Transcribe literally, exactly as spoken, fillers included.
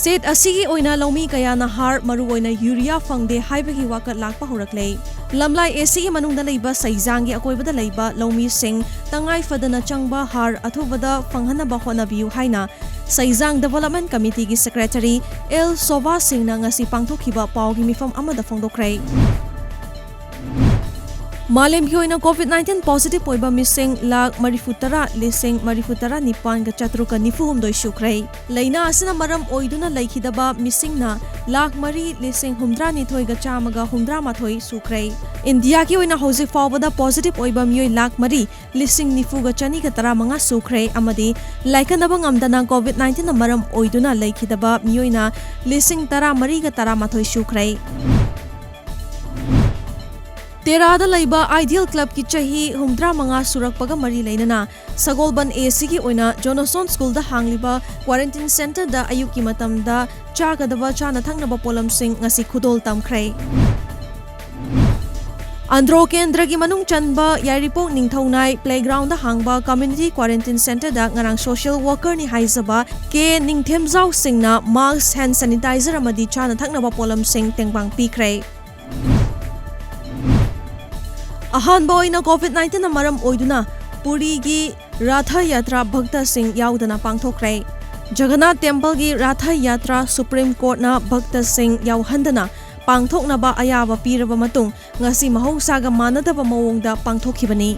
State ꯑꯁꯤꯒꯤ ꯑꯣꯏꯅ ꯂꯧꯃꯤ ꯀꯌꯥꯅ ꯍꯥꯔ, ꯃꯔꯨꯑꯣꯏꯅ ꯌꯨꯔꯤꯌꯥ ꯐꯪꯗꯦ ꯍꯥꯏꯕꯒꯤ ꯋꯥꯀꯠ ꯂꯥꯛꯄ ꯍꯧꯔꯛꯂꯦ꯫ ꯂꯝꯂꯥꯏ ꯑꯦꯁꯤꯒꯤ ꯃꯅꯨꯡꯗ ꯂꯩꯕ ꯁꯩꯖꯥꯡꯒꯤ ꯑꯀꯣꯏꯕꯗ ꯂꯩꯕ ꯂꯧꯃꯤꯁꯤꯡ ꯇꯉꯥꯏ ꯐꯗꯅ ꯆꯪꯕ ꯍꯥꯔ ꯑꯊꯨꯕꯗ ꯐꯪꯍꯟꯅꯕ ꯍꯣꯠꯅꯕꯤꯌꯨ ꯍꯥꯏꯅ ꯁꯩꯖꯥꯡ ꯗꯤꯚꯦꯂꯞꯃꯦꯟꯠ ꯀꯃꯤꯇꯤꯒꯤ ꯁꯦꯀ꯭ꯔꯦꯇꯔꯤ ꯑꯦꯜ ꯁꯣꯚꯥ ꯁꯤꯡꯅ ꯉꯁꯤ ꯄꯥꯡꯊꯣꯛꯈꯤꯕ ꯄꯥꯎꯒꯤ ꯃꯤꯐꯝ ꯑꯃꯗ ꯐꯣꯡꯗꯣꯛꯈ꯭ꯔꯦ꯫ ꯃꯥꯂꯦꯝꯒꯤ ꯑꯣꯏꯅ ꯀꯣꯚꯤꯗ ꯅꯥꯏꯟꯇꯤꯟ ꯄꯣꯖꯤꯇꯤꯚ ꯑꯣꯏꯕ ꯃꯤꯁꯤꯡ ꯂꯥꯈ ꯃꯔꯤꯐꯨ ꯇꯔꯥ ꯂꯤꯁꯤꯡ ꯃꯔꯤꯐꯨ ꯇꯔꯥ ꯅꯤꯄꯥꯟꯒ ꯆꯥꯇ꯭ꯔꯨꯛꯀ ꯅꯤꯐꯨ ꯍꯨꯝꯗꯣꯏ ꯁꯨꯈ꯭ꯔꯦ꯫ ꯂꯥꯏꯅꯥ ꯑꯁꯤꯅ ꯃꯔꯝ ꯑꯣꯏꯗꯨꯅ ꯂꯩꯈꯤꯗꯕ ꯃꯤꯁꯤꯡꯅ ꯂꯥꯈ ꯃꯔꯤ ꯂꯤꯁꯤꯡ ꯍꯨꯝꯗ꯭ꯔꯥ ꯅꯤꯊꯣꯏꯒ ꯆꯥꯝꯃꯒ ꯍꯨꯝꯗ꯭ꯔꯥ ꯃꯥꯊꯣꯏ ꯁꯨꯈ꯭ꯔꯦ꯫ ꯏꯟꯗꯤꯌꯥꯒꯤ ꯑꯣꯏꯅ ꯍꯧꯖꯤꯛ ꯐꯥꯎꯕꯗ ꯄꯣꯖꯤꯇꯤꯚ ꯑꯣꯏꯕ ꯃꯤꯑꯣꯏ ꯂꯥꯈ ꯃꯔꯤ ꯂꯤꯁꯤꯡ ꯅꯤꯐꯨꯒ ꯆꯅꯤꯒ ꯇꯔꯥꯃꯉꯥ ꯁꯨꯈ꯭ꯔꯦ ꯑꯃꯗꯤ ꯂꯥꯏꯀꯠꯅꯕ ꯉꯝꯗꯅ ꯀꯣꯚꯤꯗ ꯅꯥꯏꯟꯇꯤꯟꯅ ꯃꯔꯝ ꯑꯣꯏꯗꯨꯅ ꯂꯩꯈꯤꯗꯕ ꯃꯤꯑꯣꯏꯅ ꯂꯤꯁꯤꯡ ꯇꯔꯥꯃꯔꯤꯒ ꯇꯔꯥꯃꯥꯊꯣꯏ ꯁꯨꯈ꯭ꯔꯦ꯫ ꯇꯦꯔꯥꯗ ꯂꯩꯕ ꯑꯥꯏꯗꯤꯌꯦꯜ ꯀ꯭ꯂꯕꯀꯤ ꯆꯍꯤ ꯍꯨꯝꯗ꯭ꯔꯥ ꯃꯉꯥ ꯁꯨꯔꯛꯄꯒ ꯃꯔꯤ ꯂꯩꯅꯅ ꯁꯒꯣꯜꯕꯟ ꯑꯦꯁꯤꯒꯤ ꯑꯣꯏꯅ ꯖꯣꯅꯥꯁꯟ ꯁ꯭ꯀꯨꯜꯗ ꯍꯥꯡꯂꯤꯕ ꯀ꯭ꯋꯥꯔꯦꯟꯇꯤꯟ ꯁꯦꯟꯇꯔꯗ ꯑꯌꯨꯛꯀꯤ ꯃꯇꯝꯗ ꯆꯥꯒꯗꯕ ꯆꯥꯅ ꯊꯛꯅꯕ ꯄꯣꯠꯂꯝꯁꯤꯡ ꯉꯁꯤ ꯈꯨꯗꯣꯜ ꯇꯝꯈ꯭ꯔꯦ꯫ ꯑꯟꯗ꯭ꯔꯣ ꯀꯦꯟꯗ꯭ꯔꯒꯤ ꯃꯅꯨꯡ ꯆꯟꯕ ꯌꯥꯏꯔꯤꯄꯣꯛ ꯅꯤꯡꯊꯧꯅꯥꯏ ꯄ꯭ꯂꯦꯒ꯭ꯔꯥꯎꯟꯗ ꯍꯥꯡꯕ ꯀꯝꯃ꯭ꯌꯨꯅꯤꯇꯤ ꯀ꯭ꯋꯥꯔꯦꯟꯇꯤꯟ ꯁꯦꯟꯇꯔꯗ ꯉꯔꯥꯡ ꯁꯣꯁꯤꯌꯦꯜ ꯋꯥꯔꯀꯔꯅꯤ ꯍꯥꯏꯖꯕ ꯀꯦ ꯅꯤꯡꯊꯦꯝꯖꯥꯎ ꯁꯤꯡꯅ ꯃꯥꯁꯛ, ꯍꯦꯟꯗ ꯁꯦꯅꯤꯇꯥꯏꯖꯔ ꯑꯃꯗꯤ ꯆꯥꯅ ꯊꯛꯅꯕ ꯄꯣꯠꯂꯝꯁꯤꯡ ꯇꯦꯡꯕꯥꯡ ꯄꯤꯈ꯭ꯔꯦ꯫ ꯑꯍꯥꯟꯕ ꯑꯣꯏꯅ ꯀꯣꯚꯤꯗ ꯅꯥꯏꯟꯇꯤꯟꯅ ꯃꯔꯝ ꯑꯣꯏꯗꯨꯅ ꯄꯨꯔꯤꯒꯤ ꯔꯥꯊ ꯌꯥꯇ꯭ꯔꯥ ꯚꯛꯇꯁꯤꯡ ꯌꯥꯎꯗꯅ ꯄꯥꯡꯊꯣꯛꯈ꯭ꯔꯦ꯫ ꯖꯒꯟꯅꯥꯊ ꯇꯦꯝꯄꯜꯒꯤ ꯔꯥꯊ ꯌꯥꯇ꯭ꯔꯥ ꯁꯨꯄ꯭ꯔꯤꯝ ꯀꯣꯔꯠꯅ ꯚꯛꯇꯁꯤꯡ ꯌꯥꯎꯍꯟꯗꯅ ꯄꯥꯡꯊꯣꯛꯅꯕ ꯑꯌꯥꯕ ꯄꯤꯔꯕ ꯃꯇꯨꯡ ꯉꯁꯤ ꯃꯍꯧꯁꯥꯒ ꯃꯥꯟꯅꯗꯕ ꯃꯑꯣꯡꯗ ꯄꯥꯡꯊꯣꯛꯈꯤꯕꯅꯤ꯫